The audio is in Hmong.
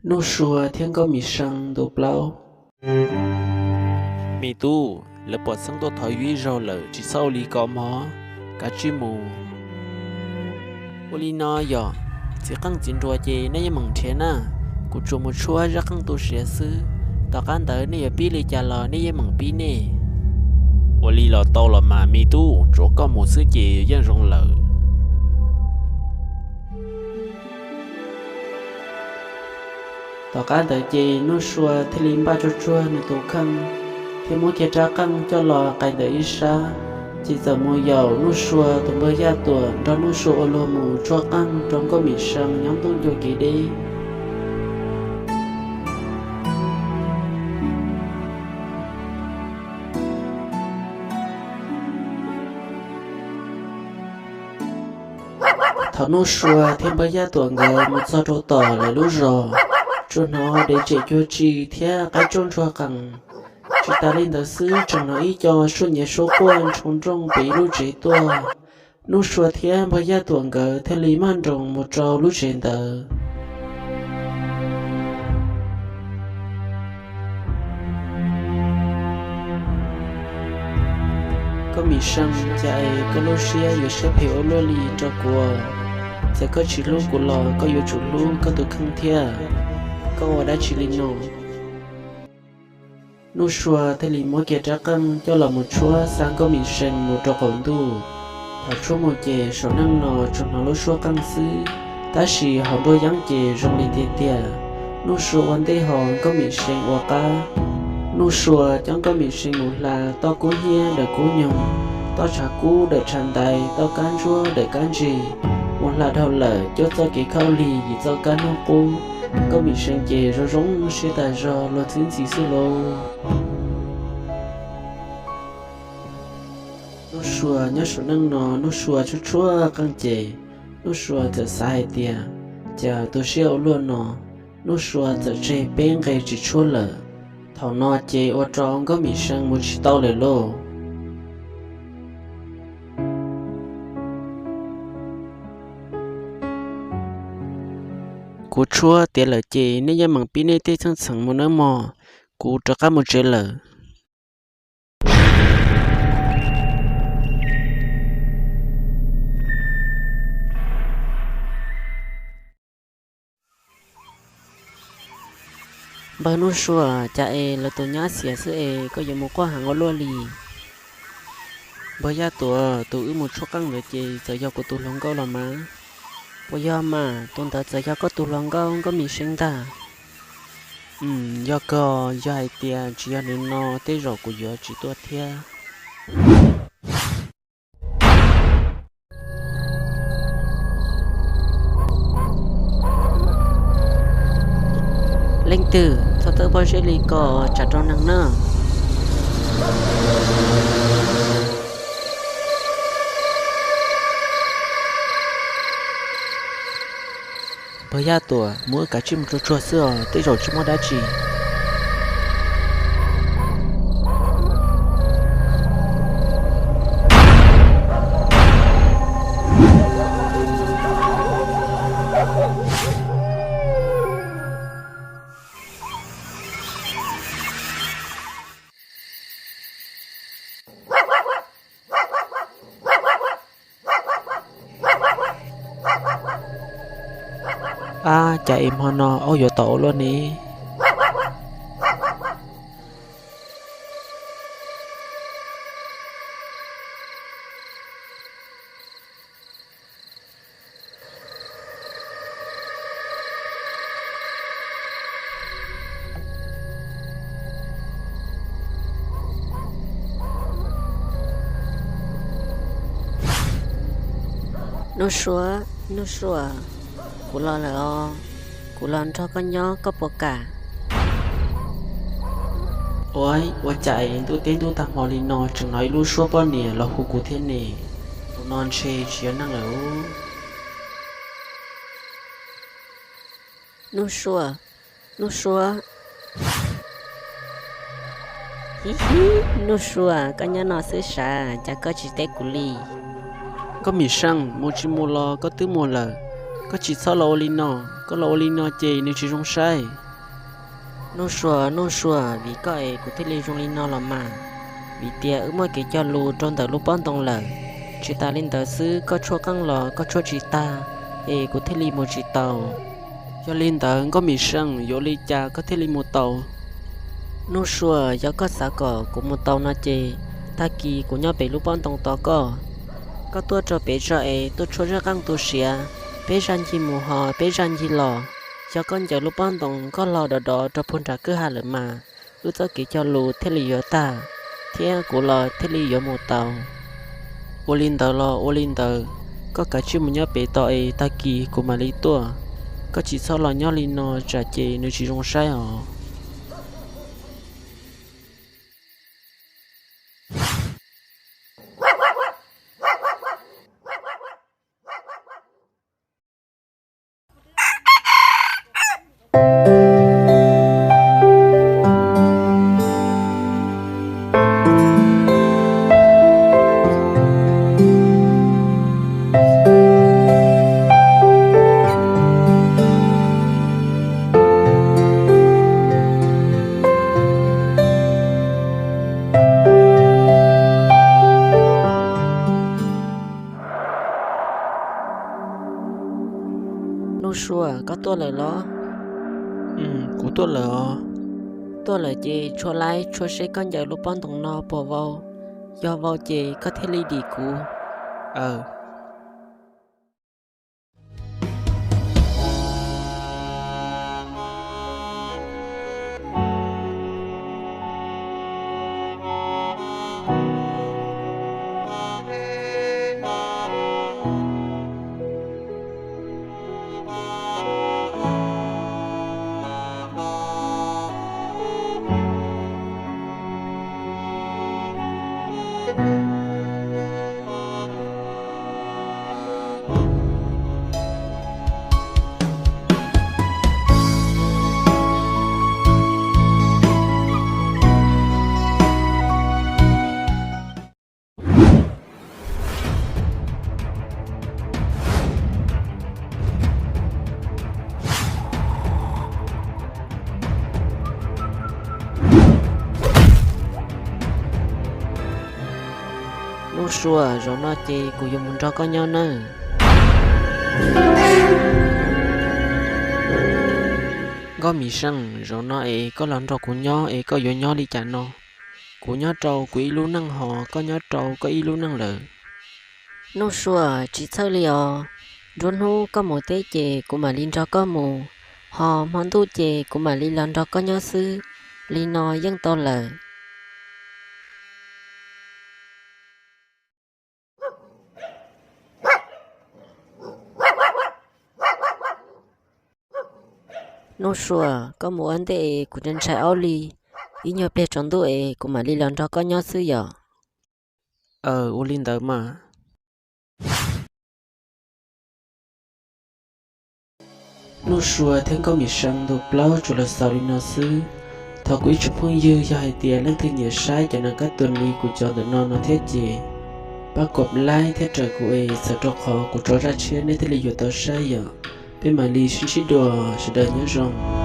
Nuj Sua thiab Nkauj Mim See ntu plaub. Me tub, lawv pom xeeb tuaj thov yus ib zaug lawm, tsis txhob ua li ko mog, kav tsij mus. Ua li no yog, txiv qeej txiv nruas ces nej yeej meem nrhiav na, kuv tsuas mus tshuab zaj qeej tu siav xwb, tom qab ntawd nej yuav pib li cas los nej yeej meem pib nej. Ua li los tau los mas me tub, tsuav koj mus xwb ces yeej zoo lawm. Tom qab ntawd ces Nuj Sua thiaj li npaj tsuag tsuag nws tus kheej, thiab muab kiag rab qeej coj los qais ntawm ib sab, ces txawm mus yaum Nuj Sua tus npawg Yaj Tuam nrog Nuj Sua ua luag mus tshuab qeej rau Nkauj Mim See nyob ntuj ncua kev deb. Thaum Nuj Sua thiab npawg Yaj Tuam nkawd mus txog rau tom lawv lub zos, tsuas hnov dev tsem cuag tsi thiab qaib tsuaj ntsuag qees. Tsis tas li ntawd xwb, tseem hnov ib co suab nyiav suab quaj ntshoo nrooj pem ib lub tsev tuaj. Nuj Sua thiab npawg Yaj Tuam nkawd thiaj li maj nroos mus rau lub tsev ntawd. Nkauj Mim See, cas es koj lub siab yuav siab phem ua luaj li rau kuv? Txawm koj tsis hlub kuv los koj yuav tsum hlub koj tus kheej thiab. Koj ua dab tsi li no? Nuj Sua thiaj li muab kiag rab qeej coj los mus tshuab xa Nkauj Mim See mus rau qaum ntuj. Thaum tshuab mus ces saum neej no tsuas hnov lub suab qeej xwb, tab sis hauv nruab yeeb ces zoo li tiag tiag. Nuj Sua ua ntej ho Nkauj Mim See ua qab. Nuj Sua coj Nkauj Mim See mus hla toj kub hnyiab dawm kub nyoog, toj tshav kub dawm tshav ntais, toj kab ntsuab dawm kab ntsig, mus hla dhau lawm cuaj txoj kev khaub lig yim txoj kab hnub qub. Nkauj Mim See ces zoo zoo siab tas zog luag txwv ntxhi xwb lauj. Nuj Sua nyob saum neej no, Nuj Sua tshuab tshuab qeej ces Nuj Sua txawm xav hais tias, cas tu siab ua luaj no, Nuj Sua txawm tseg peb nqe tsis tshuab lawm. Thaum no ces ua rau Nkauj Mim See mus tsis tau lawm lauj. Kuv tshuab tiav lawm ces nej yeej meem pib nej tej txheej txheem mus nawb mog, kuv rov qab mus tsev lawm. Npawg Nuj Sua, cas es lawv tus nyab xiam xwb es koj yuav mus quaj heev ua luaj li? Npawg Yaj Tuam, tus wb mus tshuab qeej ntawd ces txawm yog kuv tus hluas nkauj los mas. Puas yog mas, tus ntawd txawm yog koj tus hluas nkauj Nkauj Mim See ntag? Yog kawg, yog hais tias tsis yog nws no tej zaum kuv yuav tsis tuaj thiab. Leej twg txhob txawb pob zeb li ko tsam rau neeg na. Npawg Yaj Tuam, mus wb kav tsij mus tsuag tsuag xwb os, tej zaum tsis muaj dab tsi. Ab, cas es hmo no aub yuav tom ua luaj ne? Nuj Sua, Nuj Sua, kuv los lawm os, kuv los nrog koj nyob koj puas kam? Ua, ua cas es ntuj teb ntuj tag hmo li no tseem hnov ib lub suab poj niam los hu kuv thiab ne? Tus no ntshe tsis yog neeg lawm. Nuj Sua, Nuj Sua. Hi hi, Nuj Sua, koj nyob no xwb sav, cas koj tsis teb kuv li? Nkauj Mim See, mus tsis mus los koj twb mus lawm, Koj tsis txhob los ua li no, koj los ua li no ces nws tsis zoo saib. Nuj Sua, Nuj Sua, vim koj es kuv thiaj li zoo li no los mas. Vim tias wb muaj kev cog lus rau ntawm lub pob ntoo lawm. Tsis tas li ntawd xwb, koj tshuab qeej los koj tshuab tsis tag, es kuv thiaj li mus tsis tau. Yog li ntawd Nkauj Mim Seej, yuav ua li cas koj thiaj li mus tau? Nuj Sua, yog koj xav kom kuv mus tau no ces tag kis kuv nyob pem lub pob ntoo tos koj. Koj tuaj rau pem tso es tuaj tshuab zaj qeej tu siav, peb zaj ncig mus ho peb zaj ncig los. Yog koj ncaws lub pob ntoo nkoj hlo dov dov rau puag nram kwj ha lawm mas wb txoj kev cog lus thiaj li yuav tag, thiab kuv los thiaj li yuav mus tau. Ua li ntawd los ua li ntawd, koj kav tsij mus nyob pem tos es tag kis kuv mam li tuaj. Koj tsis txhob los nyob li no tsam ces nws tsis zoo saib os. Nuj Sua, koj tuaj lawm los? Kuv tuaj lawm os. Tuaj lawm ces tshuab laib tshuab seb koj ncaws lub pob ntoo no puas vau. Yog vau ces koj thiaj li dim kuv. Aw. Nuj Sua, zaum no ces kuv yuav mus nrog koj nyob nawb. Nkauj Mim Seej, zaum no es koj los nrog kuv nyob es koj yuav nyob li cas no? Kuv nyob rau kuv ib lub neej ho koj nyob rau koj ib lub neej lawm. Nuj Sua, tsis txhawj li os. Nruab hnub koj mus teb ces kuv mam li nrog koj mus, ho hmo ntuj ces kuv mam li los nrog koj nyob xwb. Li no yeej tau lawm. Nuj Sua, koj mus ua ntej es kuv ntshai aub li, ib nyuag pliag tsaus ntuj es kuv mam li los nrog koj nyob xwb yom. Aw, ua li ntawd mas. Nuj Sua thiab Nkauj Mim Seej ntu plaub tsuas los xaus li no xwb. Thov kuv ib tsoom phooj ywg yog hais tias leej twg nyiam saib cov neeg kab tuas li kuv cov ntawm no no thiab ces pab kom like thiab raws kuv es txhawm rau qhov kuv tso zaj tshiab nej thiaj li yuav tau saib yom. Peb mam li sib ntsib dua, sawv daws nyob zoo.